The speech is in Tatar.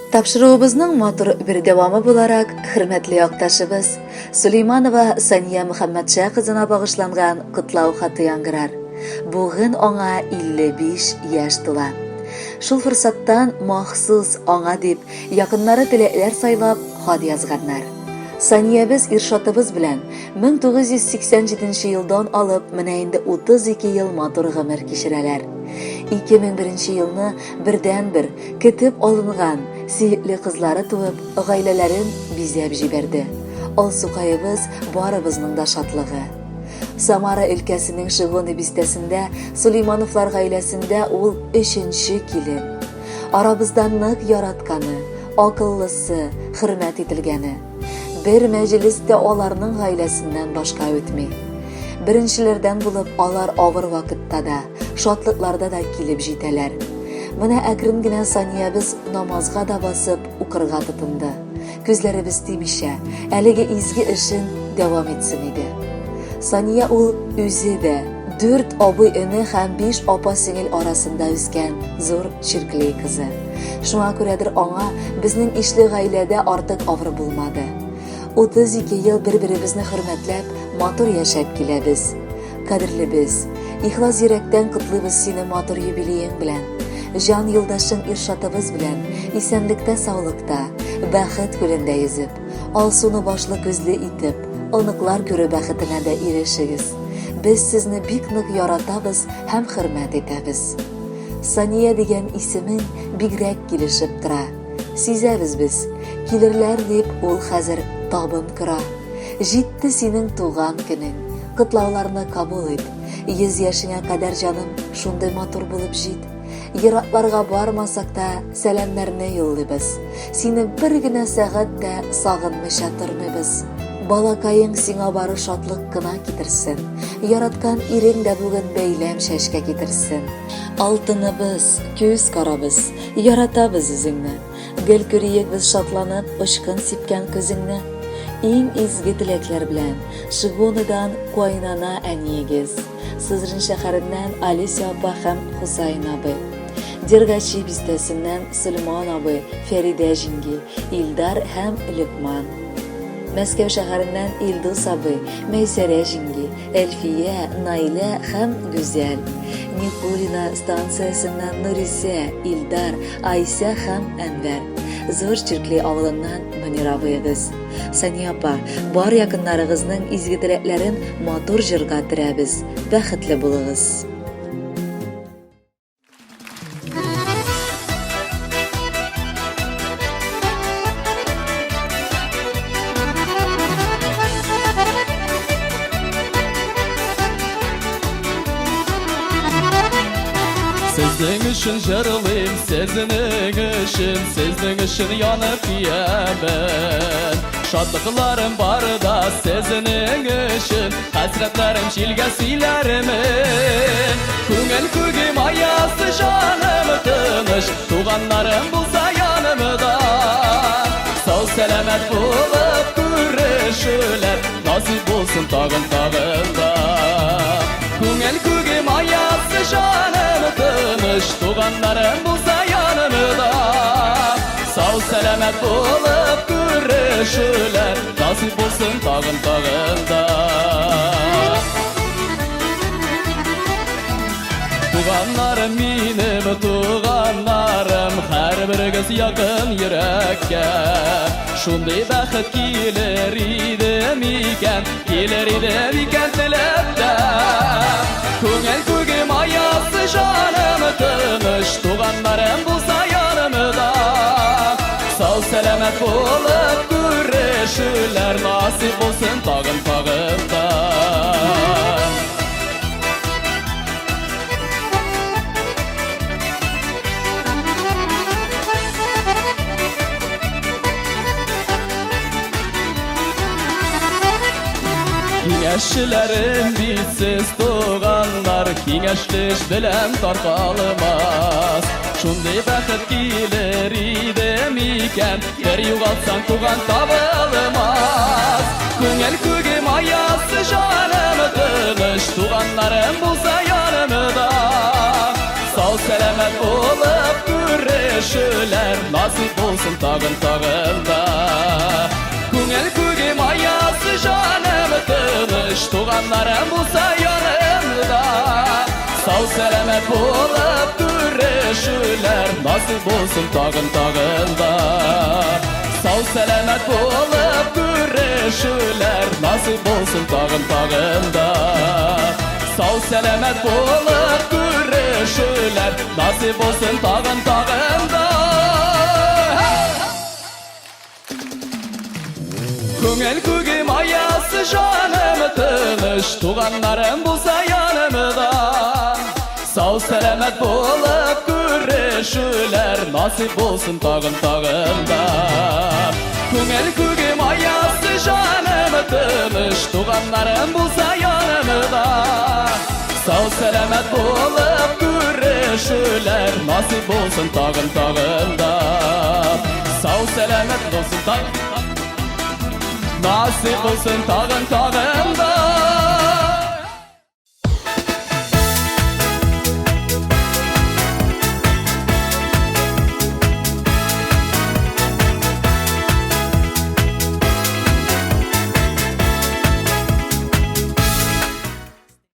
Тапшыруыбызның матур бер дәвамы буларак, хөрмәтле якташыбыз Сулейманова Сания Мөхәммәтша кызына багышланган котлау хаты яңгырар. Бүген аңа 55 яшь тула. Шул форсаттан махсус аңа дип якыннары теләкләр сайлап хат язганнар. Саниябез Иршатыбыз белән 1987 елдан алып менә инде 32 ел матур гомер кичерәләр. 2001 елны бердәнбер көтеп алынган сөекле кызлары туып, гаиләләрен бизәп җибәрде. Алсукаебыз барыбызның да шатлыгы. Самара өлкәсенең Шигоны бистәсендә Сулеймановлар гаиләсендә ул өченче килен. Арабызда нык яратканы, акыллысы, хөрмәт ителгәне. Бер мәҗлес тә аларның гаиләсеннән башка үтми. Беренчеләрдән булып алар авыр вакытта да, шатлыкларда да килеп җитәләр. Менә әкрен генә Саниябез намазга да басып укырга тотынды. Күзләребез тимичә, әлеге изге эшен дәвам итсен иде. Сания ул үзе дә дүрт абый-эне һәм биш апа-сеңел арасында үскән зур Чирклей кызы. Шуңа күрәдер аңа безнең ишле гаиләдә артык авыр булмады. 32 ел бер-беребезне хөрмәтләп, матур яшәп киләбез. Кадерлебез, ихлас йөрәктән котлыйбыз сине матур юбилеең белән. Җан юлдашың Иршатыбыз белән исәнлектә-саулыкта, бәхет күлендә йөзеп, Алсуны башлы-күзле итеп, оныклар күрү бәхетенә дә ирешегез. Без сезне бик нык яратабыз һәм хөрмәт итәбез. Сания дигән исемең бигрәк килешеп тора. Сизәбез без, килерләр дип ул хәзер табын кора. Җитте синең туган көнең, котлауларны кабул ит. 100 яшеңә кадәр җаным шундый матур булып җит. Еракларга бармасак та, сәламнәрне юллыйбыз. Сине бер генә сәгать тә сагынмыйча тормыйбыз. Балакаең сиңа бары шатлык кына китерсен. Яраткан ирең дә бүген бәйләм чәчкә китерсен. Алтыныбыз, күз карабыз, яратабыз үзеңне. Гел күриек без шатланып очкын сипкән күзеңне. Иң изге теләкләр белән, Шигоныдан кайнана әниегез, Сызрань шәһәреннән Алеся апа һәм Хусайн абый, Дергачи бистәсеннән Сөлман абый, Фәридә җиңги, Илдар һәм Лөкман. Мәскәү шәһәреннән Илдус абый, Мәйсәрә җиңги, Әлфия, Наилә һәм Гүзәл. Никулино станциясеннән Нурисә, Илдар, Айсә һәм Әнвәр. Зур Чиркли авылыннан Мөнир абыегыз. Сания апа, бар якыннарыгызның изге теләкләрен матур җырга төрәбез. Бәхетле булыгыз! Сезнең өчен җырлыйм, сезнең өчен, сезнең өчен янып киямен. Шатлыкларым бар да сезнең өчен, Хәсрәтләрем җилгә сөйләрмен. Күңел күгем аяз, җаным тыныч, Туганнарым булса янымда. Сау сәламәт булып күрешүләр Насыйп булсын тагын тагын да. Күңел күгем аяз, җаным тыныч, Туганнарым булса янымда. Сау сәламәт булып күрешүләр Насыйп булсын тагын тагын да. Туганнарым минем, туганнарым, һәрберегез якын йөрәккә. Шундый бәхет килер иде микән, килер иде микән теләп тә. Күңел күгем аяз, җаным тыныч, туганнарым булса янымда. Сау сәламәт булып күрешүләр насыйп булсын тагын тагын да. Киңәшчеләрем бит сез туганнар, Киңәшле эш белән таркалмас. Шундый бәхет килер иде микән, Бер югалтсаң туган табылмас. Күңел күгем аяз, җаным тыныч, Туганнарым булса янымда. Сау Сау сәламәт булып күрешүләр насыйп булсын тагын тагын да. Күңел күгем аяз, җаным тыныч, туганнарым булса янымда. Сау сәламәт булып күрешүләр насыйп булсын тагын тагын да. Сау сәламәт булып күрешүләр насыйп булсын тагын тагын да. Сау сәламәт булып күрешүләр насыйп булсын тагын тагын да. Күңел күгем аяз, җаным тыныч, туганнарым булса янымда. Сау сәламәт булып күрешүләр насыйп булсын тагын тагын да. Күңел күгем аяз, җаным тыныч, туганнарым булса янымда. Сау сәламәт булып күрешүләр насыйп булсын тагын тагын да. Сау сәламәт булсын тагын. Насыйп булсын тагын тагын да.